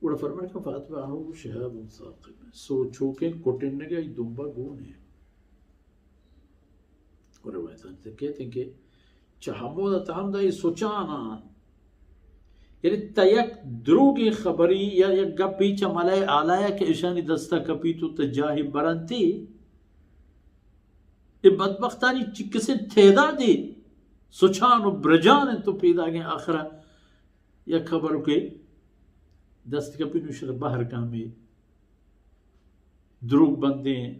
گڑا فرمائے کہ فاتبعه شهاب ثاقب، سوچوکیں کٹنگے آئی دمبا گون ایں۔ اور روایتاں تہ کہتے ہیں کہ چہ ہمودا تہ ہمدا اے سوچان آں۔ یعنی تہ یک دروگیں خبری یا یک گپی چہ ملائے آلایا کہ اشانی دستا کپیت و تہ جاہی برنتی، اے بدبختانی چکسیں تعدادے سوچان و برجان انت و پیداگیں آخرا یک خبر کہ دست کپی نوشتہ بہر کامی دروگ بندیں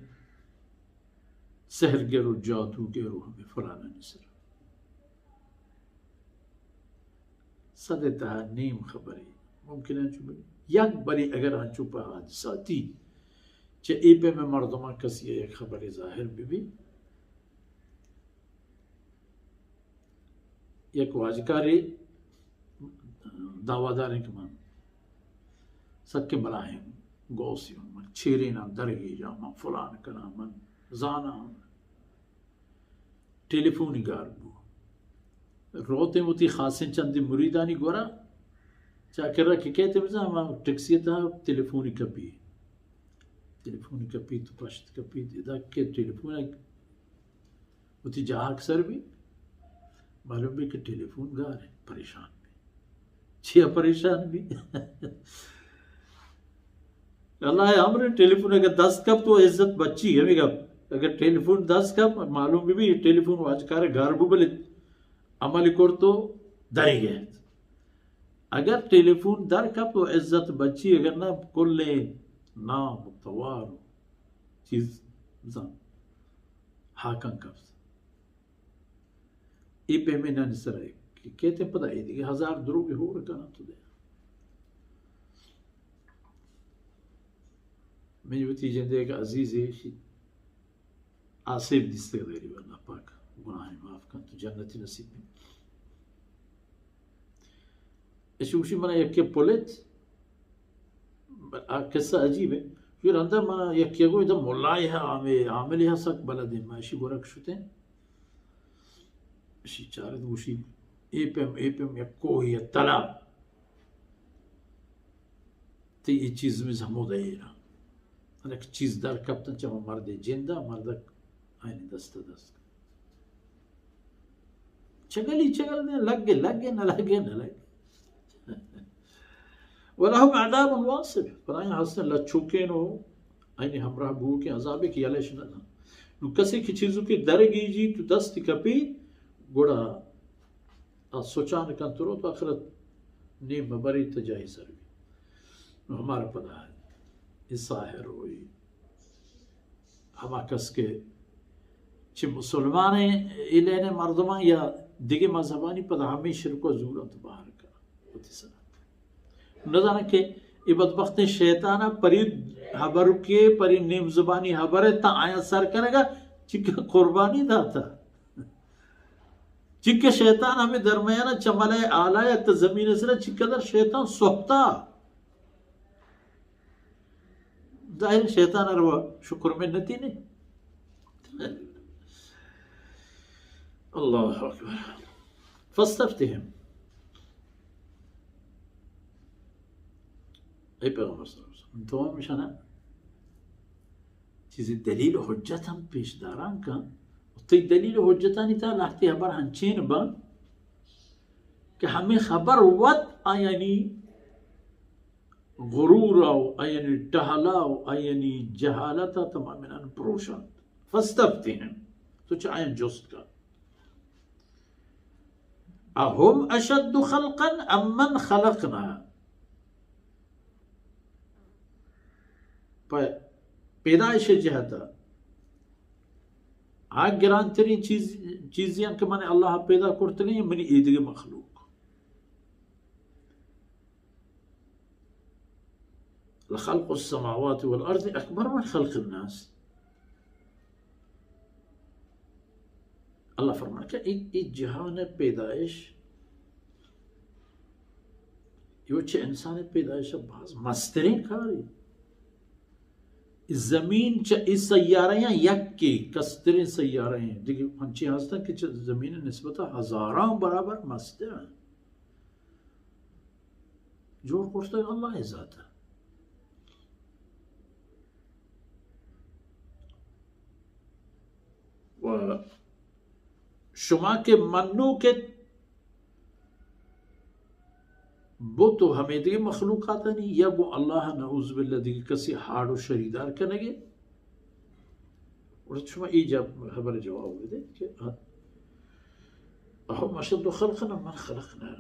سحرگر و جادوگر و ہمے فلانانی سر۔ صد تہا نیم خبری ممکن انت چو بی۔ یک بری اگر انچو پہ حادثاتی چہ اے پیمیں مردمان کسی یک خبری ظاہر بی بی، یک واجکارے دعویٰ داریں کہ من سکیں بلاہیں غوثے آں، من چیریناں درگیجاں، من فلان کناں، من زاناں، ٹیلیفونی گار بو۔ روتیں وتی خاصیں چندی مریدانی گورا، چاکرا کہ کہتے بزاں، ہما ٹیکسی تہا ٹیلیفونی کپی۔ ٹیلیفونی کپی تو پشت کپی، ادا کہ ٹیلیفون وتی جاہک سر بی، معلوم بی کہ ٹیلیفون گار ایں، پریشان بی۔ چیا پریشان بی؟ اللہ ءِ امر، ٹیلیفون اگر دست کپ تو عزت بچی، ہمے گپ۔ اگر ٹیلیفون دست کپ، معلوم بی بی ٹیلیفون واجکار گار بو، بلے عمل کرت و دری گیت۔ اگر ٹیلیفون در کپ تو عزت بچی، اگر نہ کلیں نام و توار و چیز بزان ہاکاں کپت۔ اے پیمیں نانی سرا کہ کہتے پدا اے دگہ ہزار دروگے ہور کناں تو دے۔ منی وتی جندے یک عزیزے، آسیب دیستگ داری، اللہ پاک گناہ معاف کن تو جنتی نصیب بی۔ ایشی گوشی منا یکے پلیت، آ قصہ عجیب ایں۔ پھر اندر منا یکے گو ادا ملائے ہا، ہمے عاملے ہا، سک بلدیں۔ ما ایشی گورک شتیں۔ ایشی چارت گوشی، اے پیم، اے پیم یک کوہے تلا۔ تئی اے چیز میز ہمودا ایرا۔ یک چیز در کپتن چہ ہما مردے جندا، مردک آئینی دست دست۔ چگلی چگل دیں، لگے لگے، نہ لگے نہ لگے۔ ولهم عذاب واصب، پر آیاں ہستن لچوکین و آئینی ہمراہ بوکیں عذابے کہ یلش نہ داں۔ نو کسے کہ چیزو کہ درگیجی تو دست کپی، گڑا آ سوچان کنت روت، آخرت نیم مبری تجاہی سر بی۔ نو ہمارا پدا اے ساحر ہوئی، ہما کس کہ چہ مسلمانیں ایلین مردمان یا دگہ مذہبانی پدا ہمیں شرک و زور انت باہر کا وتی سرا۔ نزاناں کہ اے بدبختیں شیطان ءَ پری ہبر کے، پری نیم زبانی ہبر ءَ تا آیاں سر کنگا چکہ قربانی داتا۔ چکہ شیطان ہمیں درمیان چملے آلایا تا زمین سرا چکہ در شیطان سہتا۔ ظاہر شیطان اروا شکر منتی نے۔ اللہ اکبر۔ فاستفتهم۔ اے پیغمبر صلی اللہ علیہ وسلم، تو ہم شنا چیزی دلیل و حجت ہم پیش داران کن، و تی دلیل و حجتانی تا لہتی خبر ہنچین بن کہ ہمیں خبر وت آیانی غرور و آیانی ٹہلا و آیانی جہالت تمام انان پروشان۔ فاستفتهم، تو چہ آیان جست کن۔ اهم اشد خلقا ام من خلقنا۔ پہ پیدائش جہتا آ گرانترین چیز، چیزی ہن کہ من اللہ پیدا کرتگیں یا منی ایدگہ مخلوق۔ لخلق السماوات والارض اکبر من خلق الناس۔ اللہ فرمائے کہ اے، اے جہان پیدائش، یو چہ انسان پیدائش باز مسترین کاری۔ زمین چہ اے سیارہ یاں یکے کسترین سیارہ ہیں، دیگہ ہنچی ہستن کہ چہ زمین نسبت ہزاراں برابر مستر ہیں۔ جوڑ کرتگ اللہ ءِ ذات ءَ۔ و شما کہ منوک ات بت و ہمے دگہ مخلوقاتانی، یا گوں اللہ نعوذ باللہ دگہ کسی ہاڑ و شریدار کنگ ءَ؟ گڑا شما اے جب، ہبر جواب بدے کہ اہم اشد خلقا من خلقنا۔